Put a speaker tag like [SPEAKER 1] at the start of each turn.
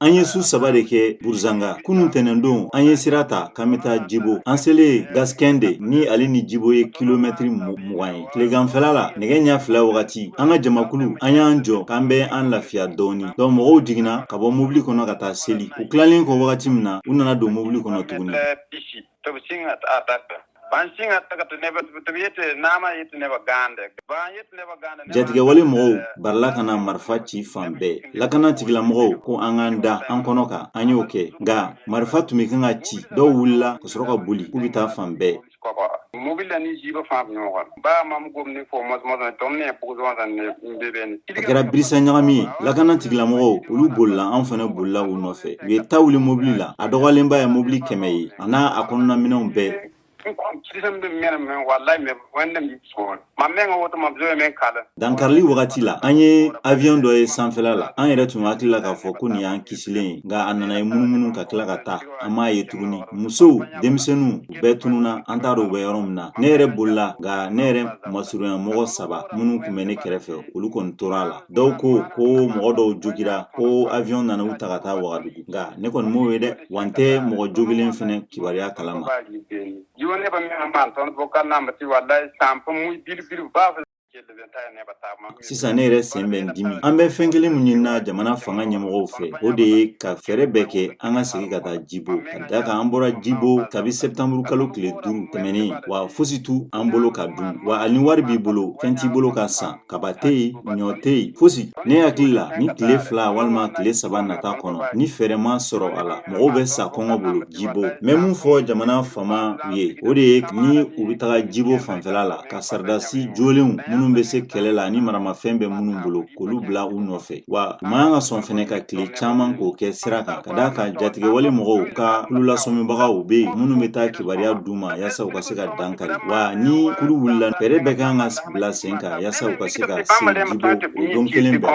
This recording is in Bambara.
[SPEAKER 1] An ye su 3 de kɛ Buruzanga. Kunun tɛnɛndon, an ye sira ta k'an bɛ taa Jibo. An selen Gaskɛnde ni ale ni Jibo ye kilomɛtiri 20 ye. Tileganfɛla la, nɛgɛ ɲɛ 2 wagati, an ka jamakulu, an y'an jɔ k'an bɛ an lafiya dɔɔni. Donc mɔgɔw jiginna ka bɔ mobili kɔnɔ ka taa seli. U tilalen kɔ wagati min na, u nana don mobili kɔnɔ tuguni. Jatigɛwale mɔgɔw barila ka na marifa ci fan bɛɛ. Lakana tigilamɔgɔw ko an k'an da an kɔnɔ kan, an y'o kɛ. Nka marifa tun bɛ kan ka ci, dɔw wulila ka sɔrɔ ka boli k'u bɛ taa fan bɛɛ. A kɛra birisa ɲagami ye. Lakana tigilamɔgɔw, olu bolila, an fana bolila u nɔfɛ. U ye ta wuli mobili la, a dɔgɔyalenba ye mobili 100 ye, a n'a a kɔnɔnaminɛnw bɛɛ. Dankarili wagati la, an ye avion dɔ ye sanfɛla la. An yɛrɛ tun hakili la k'a fɔ ko nin y'an kisilen ye, nka a nana ye munumunu ka tila ka taa. An m'a ye tuguni. Musow, denmisɛnninw, u bɛɛ tununna, an t'a dɔn u bɛ yɔrɔ min na. Ne yɛrɛ bolila, nka ne yɛrɛ masurunya mɔgɔ 3 minnu tun bɛ ne kɛrɛfɛ, olu kɔni tora a la. Dɔw ko ko mɔgɔ dɔw jogira, ko avion nana u ta ka taa Wagadugu, nka ne kɔni m'o ye dɛ. Wa n tɛ mɔgɔ jogilen fɛnɛ kibaruya kalama. Sisan ne yɛrɛ sen bɛ n dimi. An bɛ fɛn kelen min ɲinina jamana fanga ɲɛmɔgɔw fɛ, o de ye ka fɛɛrɛ bɛɛ kɛ an ka segin ka taa Jibo, ka d'a kan an bɔra Jibo kabi sɛptanburu kalo tile 5 tɛmɛnen, wa fosi t'u an bolo ka dun. Wa hali ni wari b'i bolo, fɛn t'i bolo ka san. Kaba tɛ yen, ɲɔ tɛ yen, fosi. Ne hakili la, ni tile 2 walima tile 3 nata kɔnɔ, ni fɛɛrɛ ma sɔrɔ a la, mɔgɔw bɛ sa kɔngɔ bolo Jibo. N bɛ mun fɔ jamana faama ye, o de ye ni u bɛ taga Jibo fanfɛla la, ka saridasi jolenw minnu bɛ se kɛlɛ la ni maramafɛn bɛ minnu bolo, k'olu bila u nɔfɛ. Wa u man kan ka sɔn fɛnɛ ka tile caman k'o kɛ sira kan, ka d'a kan jatigɛwale mɔgɔw ka kululasɔmibagaw bɛ yen minnu bɛ taa kibaruya d'u ma yaasa u ka se ka dan kari. Wa ni kulu wulila, fɛɛrɛ bɛɛ kan ka bila sen kan yaasa u ka se ka se Jibo o don kelen bɛɛ la.